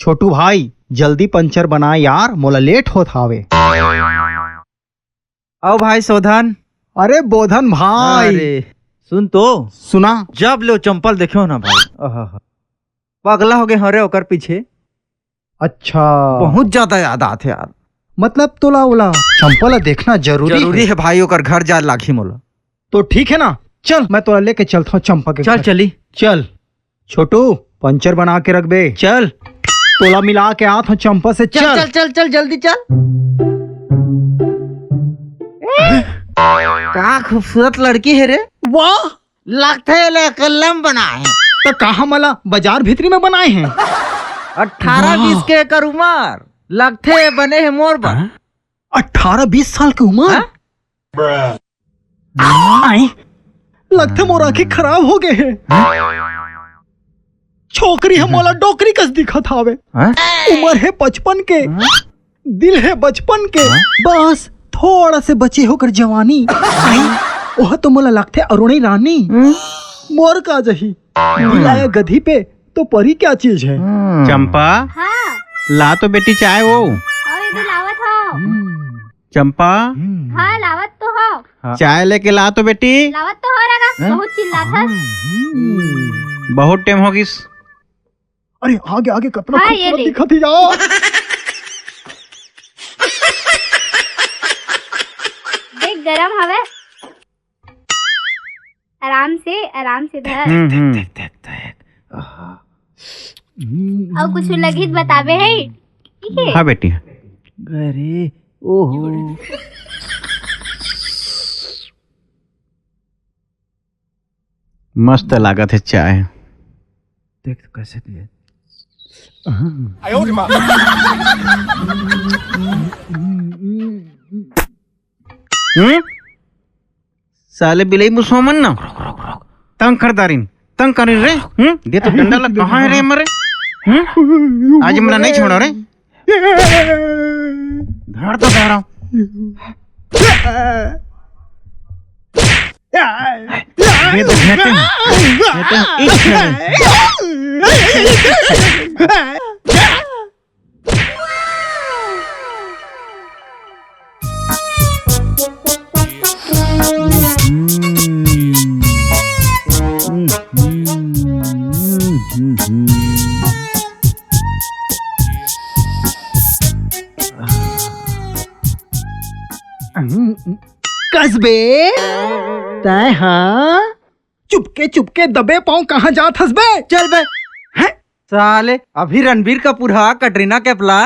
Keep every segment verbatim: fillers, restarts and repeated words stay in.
छोटू भाई, जल्दी पंचर बना यार, मोला लेट होत हावे। आओ भाई शोधन। अरे बोधन भाई। अरे, सुन तो। सुना। जब ले चंपा ल देखे हो ना भाई, आहा, पगला हो गए हो रे ओकर पीछे। अच्छा। बहुत ज्यादा याद आथे यार। मतलब तोला ओला चंपा ला देखना जरूरी जरूरी है। है भाई, ओकर घर जाए लागही मोला। तो ठीक है ना, चल मैं तोला लेके चलता हूँ चंपा के चल, घर। चली। चल। छोटू, पंचर बना के रख बे। चल। तोला मिला के आत हूँ चंपा से, चल, चल। चल, चल, चल, जल्दी चल। का खूबसूरत लड़की है रे। वाह। लगथे ले कलम बनाए। तो कहा मला बाजार भीतरी में बनाए हैं? अठारह वाह। बीस के एकर उमर। लगथे बने है मोर बर। हाँ? अठारह बीस साल के उमर? हाँ? आए, लगथे मोर आँखी खराब हो गए हे। छोकरी ह मोला डोकरी कस दिखत हावे। हाँ? उमर हे पचपन के, हाँ? दिल हे बचपन के। हाँ? बस थोड़ा से बचे होकर जवानी। आए, ओह तो मोला लगथे अरुणी रानी। हम्म? मोर का जही? हम्म। बुलाया गधी पे तो परी क्या चीज है? हम्म। चंपा, हाँ। ला तो बेटी चाय वो। अरे, दे लावत हव। हम्म। चंपा। हाँ, लावत तो हव। हाँ। चाय लेके ला तो बेटी। लावत तो हव रे गा, हाँ? बहुत चिल्लात हस। हम्म। बहुत टाइम हो गिस। अरे, आगे, आगे, कतना हाँ, ये खूबसूरत ले। दिखत ही यार। देख, गरम हवे। आराम से, आराम से धर। हम्म, हम्म। देख, देख, देख, देख। आहा। अउ कुछ लगही त बताबे है, ठीक है? हाँ बेटी। अरे, ओहो। मस्त लागत हे चाय। देख तो कैसे पिए। हम्म? साले बिलई मुसवा मन ना। तंग कर दारिन, तंग करिन रे। हम्म? दे तो डंडा ला, कहाँ है रे हमर? हम्म? आज हमरा नहीं छोड़ा रे। धर तो धरा। दे तो भेंटे, भेंटे, इच्छा है। कस बे, तैं हा चुपके चुपके दबे पाँव कहाँ जात हस बे? चल बे। हैं? साले, अभी रणबीर कपूर हा कटरीना कैफ ला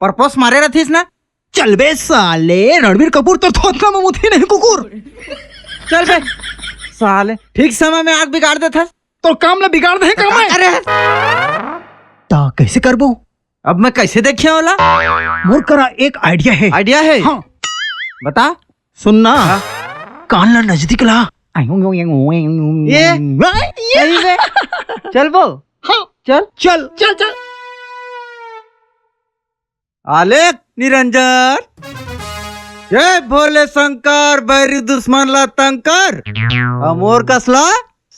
propose मारे रथिस ना? चल बे साले, रणबीर कपूर तोर थोथना में मुतही नहीं कुकुर। चल बे साले, ठीक समय में आग बिगाड़ देथस। तोर काम ला बिगाड़ दे का मैं? अरे ता कैसे करबो? अब मैं कैसे देखिया ओला? मोर करा एक idea है। Idea है? हाँ। बता। सुन ना, हाँ। कान ला नजदीक ला। ये? ये? सही में? चल बो। हाँ। चल। चल, चल, चल। आलेख निरंजन। जय भोले शंकर, बैरी दुश्मन ला तंग कर। अमोर कसला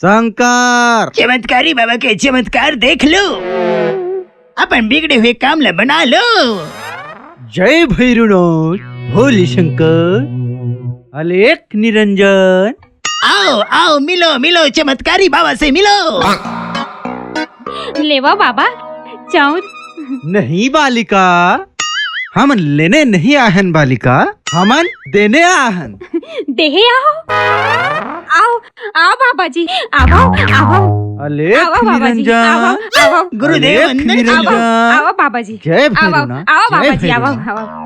शंकर। चमत्कारी बाबा के चमत्कार देख लो, अपन बिगड़े हुए काम ला बना लो। जय भैरवनाथ, भोले शंकर, अलेख निरंजन। आओ, आओ, मिलो, मिलो, चमत्कारी बाबा से मिलो। लेवा बाबा, चाउर। नहीं बालिका, हमन लेने नहीं आहन बालिका, हमन देने आहन। देहे आओ। आओ, आओ बाबा जी, आओ, आओ। अलेख निरंजन। आओ, आओ। गुरुदेव अलेख वंदन। निरंजन। आओ, आओ बाबा जी। जय भैरवनाथ, आओ बाबा जी, आओ, आओ।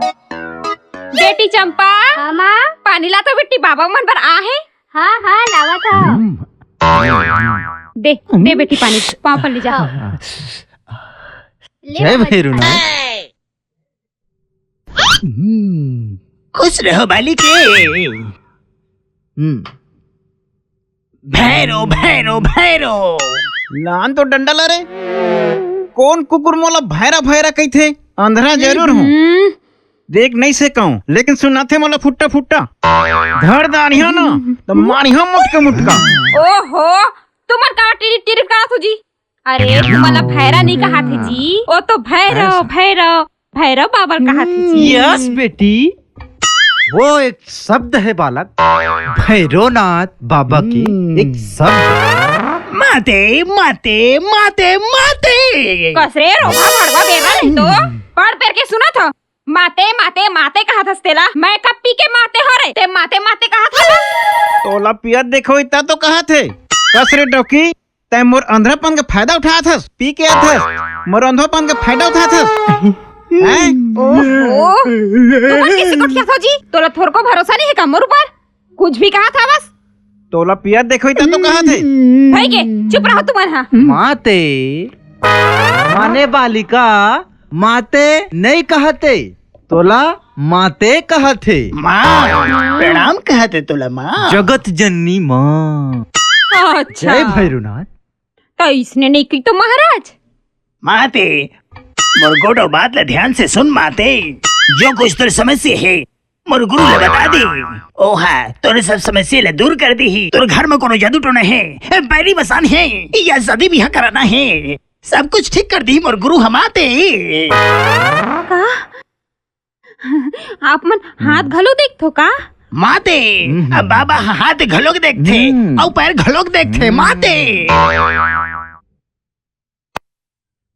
बेटी चंपा, हाँ, माँ। पानी ला तो बेटी, बाबा मन बर आहे। हाँ, हाँ, लावत हव। हम्म। दे, दे बेटी पानी, पाँव पर ले जा। हाँ। ले जय बाबा जी। भैरवनाथ। हम्म, खुश रहो बालिके। हम्म। भैरो, भैरो, भैरो। लान तो डंडा ला रे। कौन कुकुर मोला भैरा भैरा कहिथे? अंधरा जरूर हूँ। हम्म। देख नहीं से कहूँ, लेकिन सुनाथे मोला फुट्टा फुट्टा। धर दानिहा ना, तो मारिहा मुटका मुटका। ओहो, तुमन का टिरिट टिरिट करत हो जी? अरे, तुमन ला भैरा नहीं कहा थे जी, वो तो भैरव, भैरव, भैरव बाबा कहा थे जी। यस बेटी, वो एक शब्द है बालक, भैरवनाथ बाबा के एक शब्द। माते, माते, माते, माते। कस रे रोहा भड़वा बेरा नहीं तो पढ़ पेर के सुना था। माते, माते, माते कहा था तेला। मैं कब पी के माते हो रे? ते माते, माते कहा था। तोला पियत देखो इतना तो कहा थे। कस रे डौकी, तै मोर अंधरापन के फायदा उठात हस, पी के आत हस, मोर अंधोपन के फायदा उठात हस। हैं? ओहो, तुमन के सिकुट क्या था जी? तोला थोरको भरोसा नहीं है का मोर ऊपर? कुछ भी कहा था बस। तोला पियत देखो इतना तो कहा थे। भाई के, चुप रहो तुमन हा। माते, माने बालिका, माते नहीं कहते। तोला माते कहत हे। माँ, प्रणाम कहत हे तोला माँ। जगत जननी माँ। अच्छा। जय भैरवनाथ। तो इसने नहीं की तो महाराज। माते, मोर गोडो बात ला ध्यान से सुन माते। जो कुछ तोर समस्या हे, मोर गुरु ला बता दे। ओहा, तोर सब समस्या ला दूर कर दी। तोर घर में कोनो जादू टोना हे, बैरी बसान हे, या शादी बिहा कराना हे, सब कुछ ठीक कर दी मोर गुरु ह माते। का? आप मन हाथ घलो देखथो का? माते, हम्म। अब बाबा ह हाथ घलोक देखथे, हम्म। अउ पैर घलोक देखथे, हम्म। माते।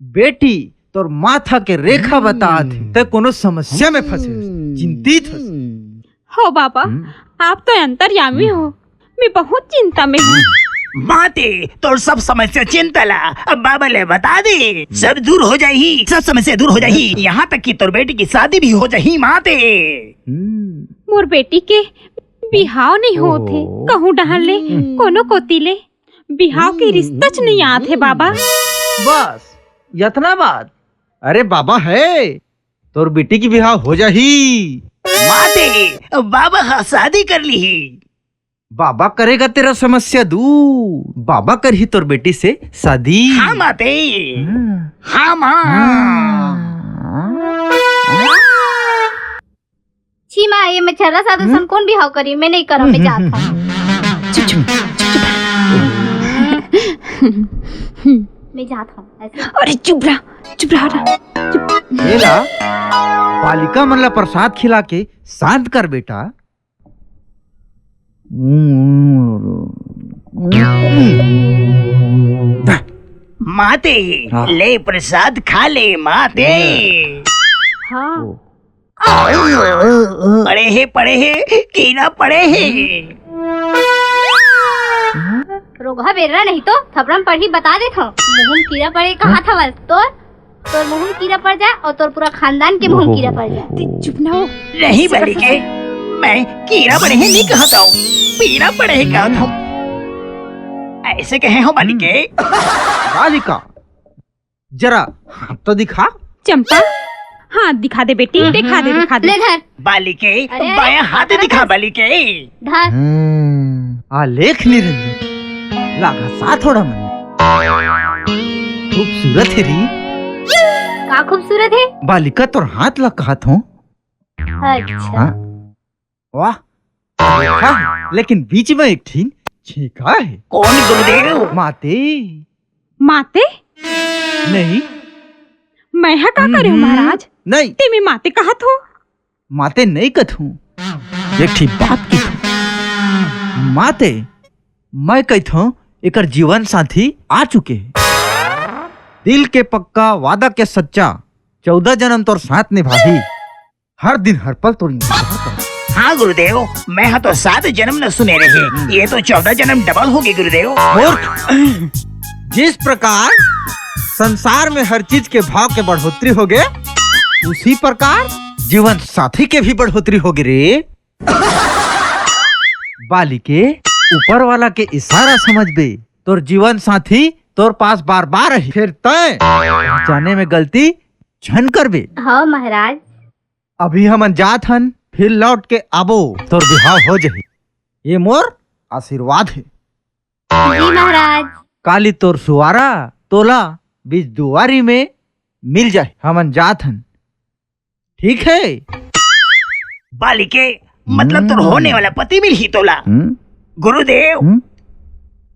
बेटी, तोर माथा के रेखा बतात हे, तै कोनो समस्या में फंसे हस, चिंतित हस। हो बाबा, हम्म। आप तो अंतर्यामी हो, मैं बहुत चिंता में हूँ। माते, तोर सब समस्या चिंता ला अब बाबा ले बता दे, सब दूर हो जाही, सब समस्या दूर हो जाही, यहाँ तक कि तोर बेटी की शादी भी हो जाही माते। हम्म। मोर बेटी के बिहाव नहीं होत हे, ओहो। कहूँ डहर ले, हम्म। कोनो कोती ले बिहाव के रिश्ता च नहीं आत हे बाबा। बस, यतना बात। अरे बाबा हे, तोर बेटी की बिहाव हो जाही। माते, बाबा ह शादी कर लीही। बाबा करेगा तेरा समस्या दूर, बाबा करही तोर बेटी से शादी। हाँ माते। हाँ। हाँ माँ। हाँ। छी माँ, ये मच्छरदा साधु सन कौन बिहाव करी? मैं नहीं करम, मैं जात हूँ। चुप, चुप, चुप, चुप। मैं जात हूँ ऐसे। अरे चुप रहा, चुप रहा, रहा। चुप। ये ला, बालिका मन ला प्रसाद खिला के शांत कर बेटा। माते, हाँ। ले प्रसाद खा ले माते। हाँ। पड़े हे, पड़े हे, कीड़ा पड़े हे। रोगहा बेर्रा नहीं तो थपड़म पड़ही बता देथव। मुहूं म कीरा पड़े कहा था बस तोर, तोर मुहूं म कीरा पड़ जाए और तोर पूरा खानदान के मुहूं म कीरा पड़ जाए। ते चुप ना हो। नहीं बालिके, मैं कीरा पड़े हे नहीं कहत हूँ, पीरा पड़े हे कहत हूँ। ऐसे कहे हो बालिके? बालिका, जरा हाथ तो दिखा। चंपा, हाथ दिखा दे बेटी, दिखा दे, दिखा दे। ले धर। बालिके, अरे, बायां हाथ दिखा बालिके। धर। हम्म, आलेख निरंजन, लागा सा थोड़ा मन। खूबसूरत हे री। का खूबसूरत हे? बालिका तोर हाथ ला कहत हूँ। अच्छा। हाँ? वाह। हाँ, लेकिन बीच में एक ठिन छेका हे। कौन गुरुदेव? माते। माते? नहीं। मैं हा का करे हूँ, हम्म, महाराज? नहीं। ते में माते कहत हो? माते नहीं कहत हूँ। एक ठी बात कहत हूँ। माते, मैं कहत हूँ, एकर जीवन साथी आ चुके हे। दिल के पक्का, वादा के सच्चा, चौदह जन्म तोर साथ निभाही। हर दिन हर पल तोर इंतजार कर। हाँ गुरुदेव, मैं हा तो सात जन्म न सुने रहे, ये तो चौदह जन्म डबल होगे गुरुदेव। मूर्ख, जिस प्रकार संसार में हर चीज के भाव के बढ़ोतरी होगे, उसी प्रकार जीवन साथी के भी बढ़ोतरी होगे रे। बालिके, ऊपर वाला के इशारा समझ बे, तोर जीवन साथी तोर पास बार बार आही, फिर तय जाने में गलती झन करबे। हाँ महाराज। अभी हमन जात हन, फिर लौट के आबो, तोर बिहाव हो जही। ये मोर आशीर्वाद हे। जी महाराज। काली तोर सुवारा तोला बीच दुवारी में मिल जाही। हमन जात हन, ठीक हे? बालिके, मतलब तोर हम्म। होने वाला पति मिलही तोला। हम्म। गुरुदेव। हम्म।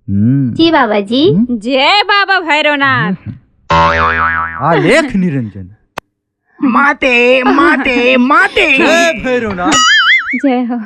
हम्म। जी बाबा जी। हम्म। जय बाबा भैरवनाथ। हम्म। आलेख निरंजन। माते, माते, माते। जय भैरवनाथ। जय हो।